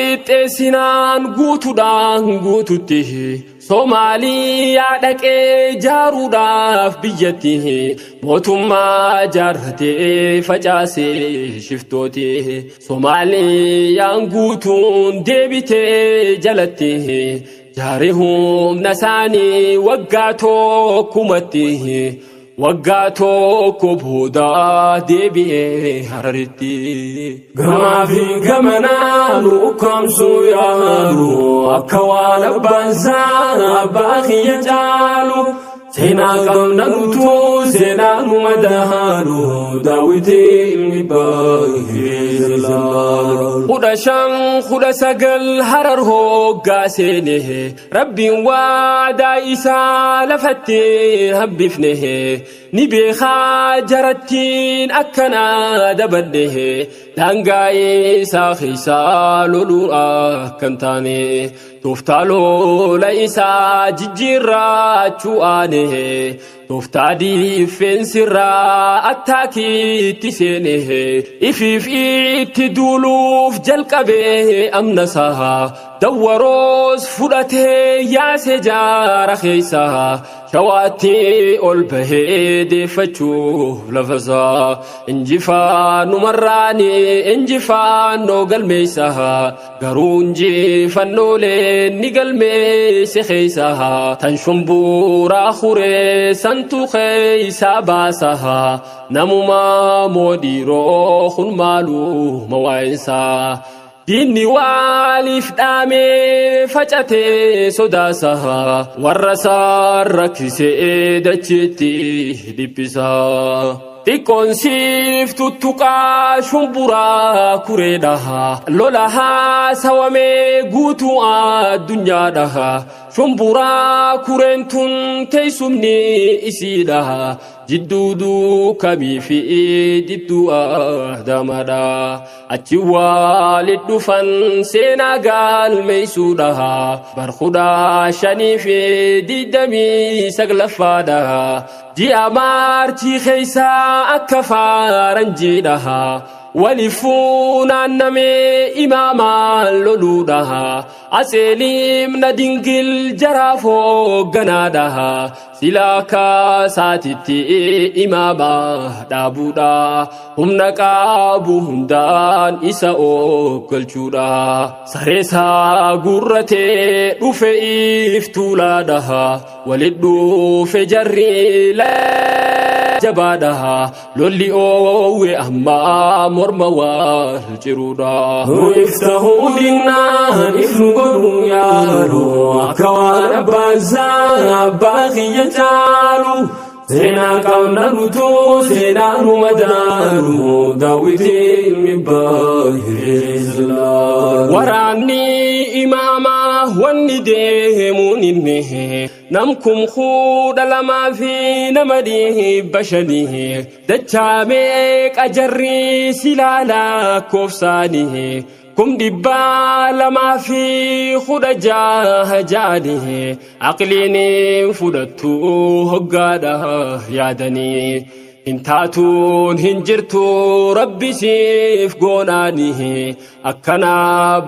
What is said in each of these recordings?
qixxeessinaan guutuudhaan guututti Somaaliyaa dhaqee jaaruudhaaf biyyatti mootummaa jaarratee facaasee shiftooti Somaaliyaan guutuun deebitee jalatti jaare humna isaanii waggaa tokkumatti waggaa tokko booda deebi'ee Hararitti. Gamaa fi gamanaa nu ukkaamsuu yaalu akka waan abbaan isaa abbaa kiyya caalu. Seenaa qabna nutuu seenaa nu madaalu daawwitii ilmi baay'ee jallaalu. 15 19 Harar hoggaa seene rabbiin waadaa isaa lafatti hambifne ni beekaa jarattiin akkanaa dabanne daangaa isaa keessaa loluu akkan taane tooftaa lola isaa jijjiirraachuu aane tooftaa diifeensirraa attaakiitti seene ifiif itti duuluuf jalqabee amnasaa dawwaroos fudhatee yaase jaara keessaa shawaatti ol bahee deeffachuuf lafasaa injifaanumarraani injifaannoo galmeessaa garuu injifannoolee ni galmeesse keessaa tan shumburaa huree santu keessaa baasaa namumaa moodhiiroo kun maaluu mawaa'insaa. Diinni waaliif dhaamee facatee sodaasaa warra isaan rakkisee dachiitti dhiphisaa. Xiqqoon siif tuttuqaa shumburaa kureedha lola haasawamee guutuu addunyaadha shumburaa kureen tun teessumni isiidha jidduu duukamii fi jidduu aadamadha achi walit dhufan seenaa galmeessuudha bar 15 fi 29ffaadha ji'a maarchii keessaa akka faaranjiidha walifuunaannamee imaamaan loluudha aseeliimna dingil jaraaf hoogganaadha silaa kaasaatitti imaama dhaabuudha humna qaabu hundaan isa ooggalchuudha sareesaa gurratee dhufe iftuulaadha walit dhufe jarri jabaadha lolli oowwe ammaa morma wal jiruudha. Iftahuu dinnaan ifnu godhuu yaalu akka waan abbaan isaa abbaa kiyya caalu. Seenaa qabna nutuu seenaa nu madaalu daawwitii ilmi baay'ee jallaalu. Waraanni imaamaa wanni deemuun inni namkum 12 fi nama 500 dachaa qajarri silaala koofsaanii kum 216 jaanii aqliin fudhattu hoggaadha yaadanii hin taatuun hin jirtu rabbisiif goonaanii akkana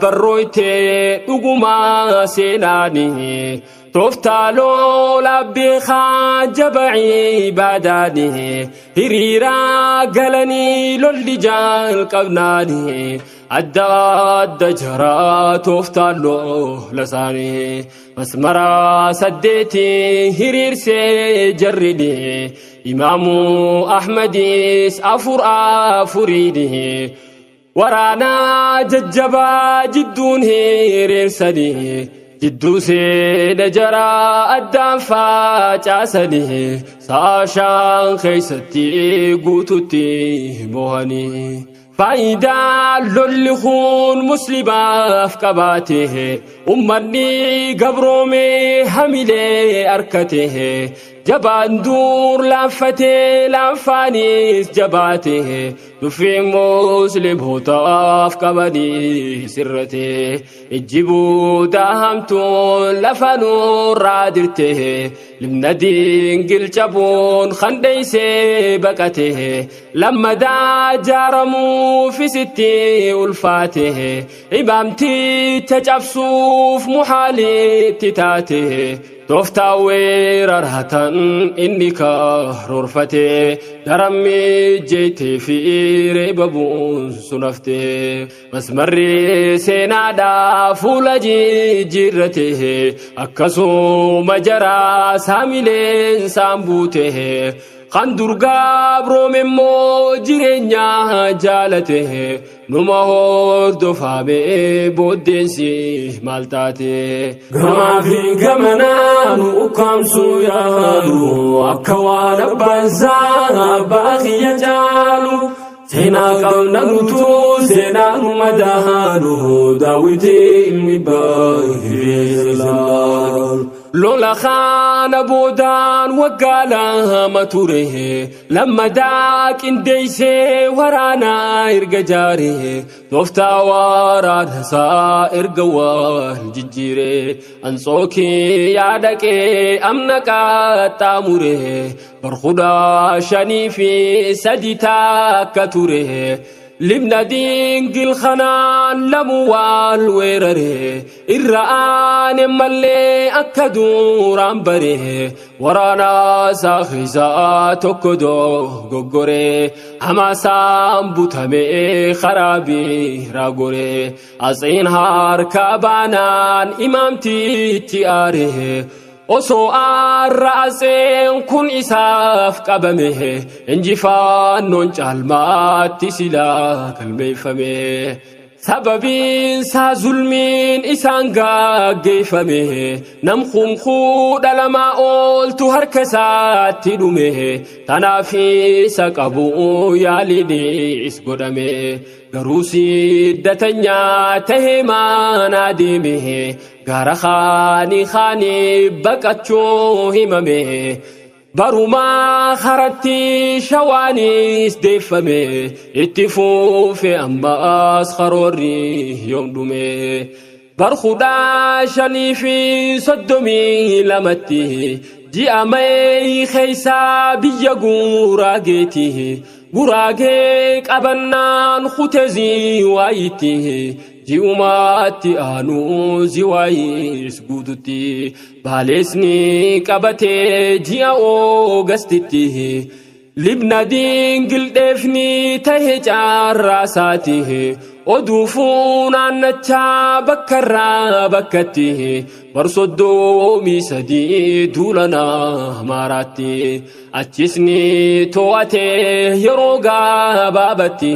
barrooytee dhugumaa seenaanii tooftaa lola beekaa jaba'ii baadaanii hiriiraa galanii lolli jalqabnaanii adda adda jaraa tooftaa lola isaanii masmara 8 hiriirsee jarrini imaamu Ahmadis 4 4 waraanaa jajjabaa jidduun hiriirsanii jidduu seena jaraa addaan facaasanii saashaan keessatti guututti mo'anii. Faayidaa lolli kun muslimaaf qabaate ummanni gabroomee hamilee harkate jabaan dur laaffatee laaffaanis jabaate Tuffii muslimootaaf qabanii sirrate ijjibuu dahamtuun lafa nurraa dirte Libna Dingil cabuun khandheysee baqate lammadaa jaaramuufisitti ulfaate imaamticha cabsuuf muhaalitti taate tooftaa weeraratan inni karoorfate darammii jeetee fi reeba bu'uun sunafte masmarri seenaadhaa fuula jijjiirrate akkasuma jaraa saamileen saan buute kan durgaa biroom immoo jireenya jaalate numa hordofame booddeensi maal taate gamaa fi gamanaa nu ukkaamsuu yaalu akka waan abbaan isaa abbaa kiyya caalu seenaa qabna nutuu seenaa nu madaalu daawwitii ilmi baay'ee lola kana boodaan waggaa lama ture lammadaa qindeessee waraanaa erga jaare tooftaa waraana isaa erga wal jijjiire ansookii yaadaqee amna qaxxaamure barkudhaa shanii fi sadi takka ture Libna Dingil kanaan lamu wal weerare irra aane malee akka duraan bare waraana isaa keessaa tokko dogoggore hamaasaan butame karaa biraa gore asiin harka baanaan imaamtichi aare osoo aarra aseen kun isaaf qabame injifannoon caalmaatti silaa galmeeffame sababiin isaa zulmiin isaan gaggeeffame nam kunkuudha lamaa ooltu harka isaatti dhume tanaaf isa qabu yaaliinis godhame garuu siddatanyaa tahee maanaa deeme gara kaanii kaanii baqachuu himame barumaa karatti shawaanis deeffame itti fuufe ammaas karoorri yoom dhume barkudhaa shanii fi soddomii lamatti ji'a mee keessaa biyya Guraageeti Guraagee qabannaan kutee ziwaayitti ji'umaatti aanuu ziwaayis guututti baaleesni qabatee ji'a oogastitti Libna Dingil dheefni tahe caarraasaati oduu funaannachaa bakkarraa bakkatti bar soddomii sadii duulana maaraatti achisni to'atee yeroo gabaabatti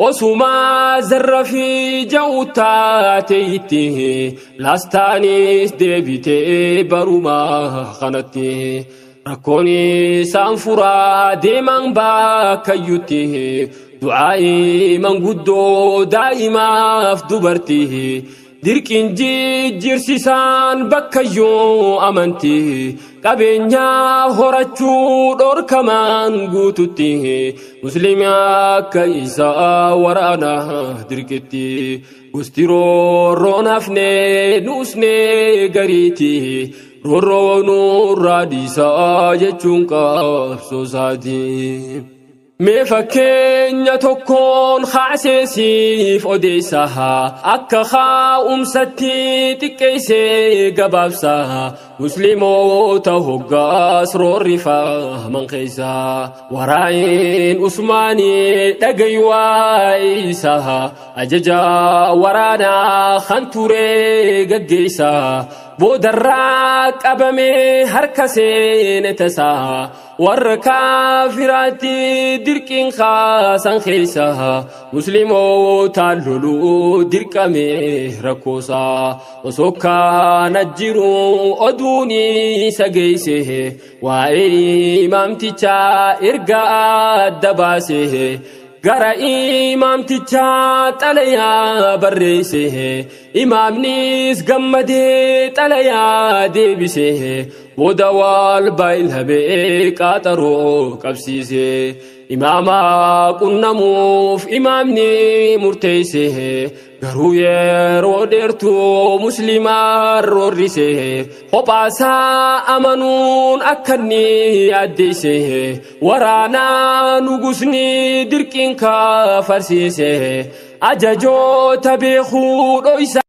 osuma zarra fi ja'u taateetti laastaanis deebitee baruma kanatti rakkoon isaan furaa deeman bakkayyutti du'aa'ii manguddoo daa'imaaf dubartii dirqiin jijjiirsisaan bakkayyuu amantii qabeenyaa horachuu dhorkamaan guututti musliima akka isaa waraana dirqitti gosti roorroon hafne nuusne gariiti roorroo nurraa dhiisaa jechuun qabsoosaati. Mee fakkeenya tokkoon kaaseesiif odeessa akka kaa'umsatti xiqqeessee gabaabsa musliimoota hoggaas roorrifaman keessa waraa'in Usmaanii dhagayu waa'isa ajaja waraanaa kan ture gaggeessa boodarraa qabamee harka seene tasaa warra kaafiraatti dirqiin kaasan keessa musliimoota loluu dirqame rakkoosaa osoo kana jiru oduun isa geesse waa'ee imaamtichaa erga adda baase gara imaamtichaa xalayaa barreesse imaamnis gammadee xalayaa deebise booda wal baay'ilhamee qaxaroo qabsiise. Imaama qunnamuuf imaamni murteeyse, garuu yeroo dheertuu muslimaa roorrise. Kophaasaa amanuun akka inni yaaddeesse, waraanaa nugusni dirqiin kafarsiise, ajajoota beekuu dhoysa.